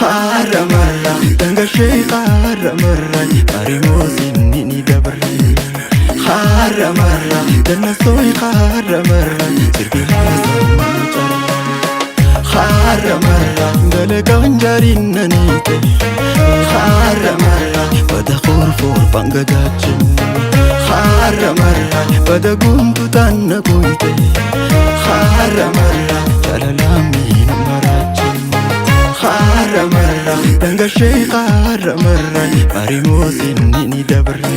Haaramarra dangashee haaramarra marimoo ni dabarre. Haaramarra dannasooyi haaramarra sirbi haasamu carra. Haaramarra dalagaan jaarinnaniite. Haaramarra bada korfoor bangadaachin. Haaramarra bada guntu tanna goyte. Haaramarra jaalalaamiin maraachin. Haaramarra dangashee haaramarra marimoo ni dabarre.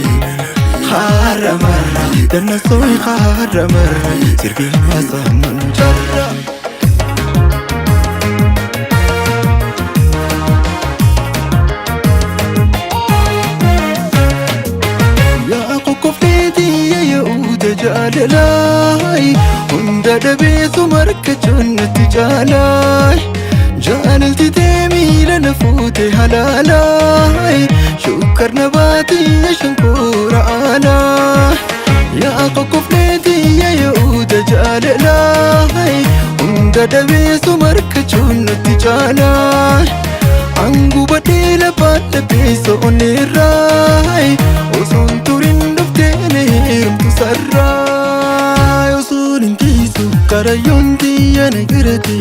Haaramarra dannasooyi haaramarra sirbi haasamu carra. Yaa qoqqofteetii yaa'uuta jaalalaay, hunda dhabeessu markachuun natti caalaay. Jaalalti tee miila na fuute halaalaay, shukkar na baatiyya shankoora aalaa. Yaa qoqqofteetii yaa'uuta jaalalaay, hunda dhabeessu markachuun natti caalaay. Angubadhee lafaan dhabeessa onneerraay, osoon turin dhuftee na heerumtu sarraay. Osoon hin tiisu karayyoon xiyya na garate,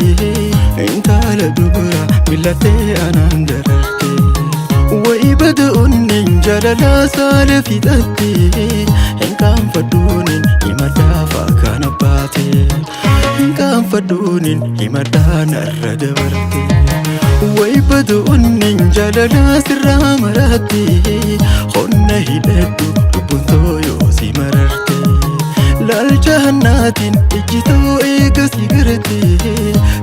intala dubara mil'attee anaan dararte. Wayi bada onneen jaalalaa saala fixatte, hin qaanfadhuunin himadhaafaa kana baate, hin qaanfadhuunin himadhaa narra dabarte. Wayi bada onneen jaalalaa sirraa maratte, honna hidhadhu lubbuun tooyoo si mararte. Laalcha hannaatiin ijjitoo eega si garte,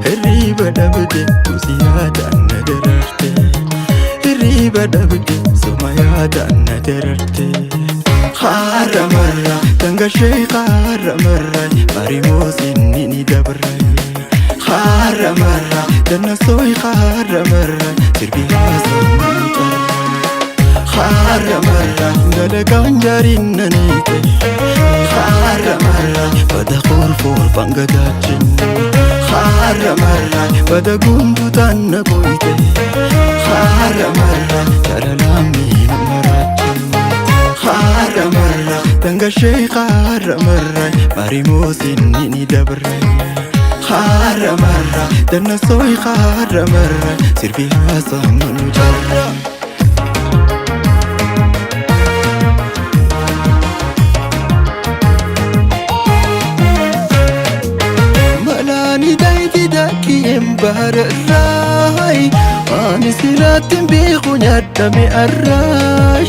hirriiba dhabde si yaadaan na dararte. Hirriiba dhabde suma yaadaan na dararte. Haaramarra dangashee haaramarra marimoo sinni ni dabarre. Haaramarra dannasooyi haaramarra sirbi haasamu carra. Haaramarra dalagaan jaarinnaniite. Haaramarra bada korfoor bangadaachin. Haaramarra bada guntu tanna goyte. Haaramarra jaalalaamiin maraachin. Haaramarra dangashee haaramarra marimoo sinni ni dabarre. Haaramarra dannasooyi haaramarra sirbi haasamu carra. Malaani dayti daakiyeen baararraay, ani siraatti hin beeku nyaadhame arraay.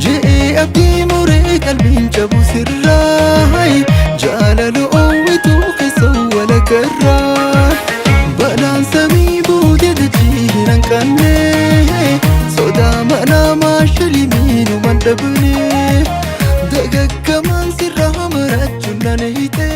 Je'ee abdii muree qalbiin cabu sirraay, jaalala oowwituu keessa walagarraay. Balaan samii buute dachii hin hanqanne, sodaa manaa maashalii miinumaan dhabne. Dagaggamaan sirraa marachuun nan hiite.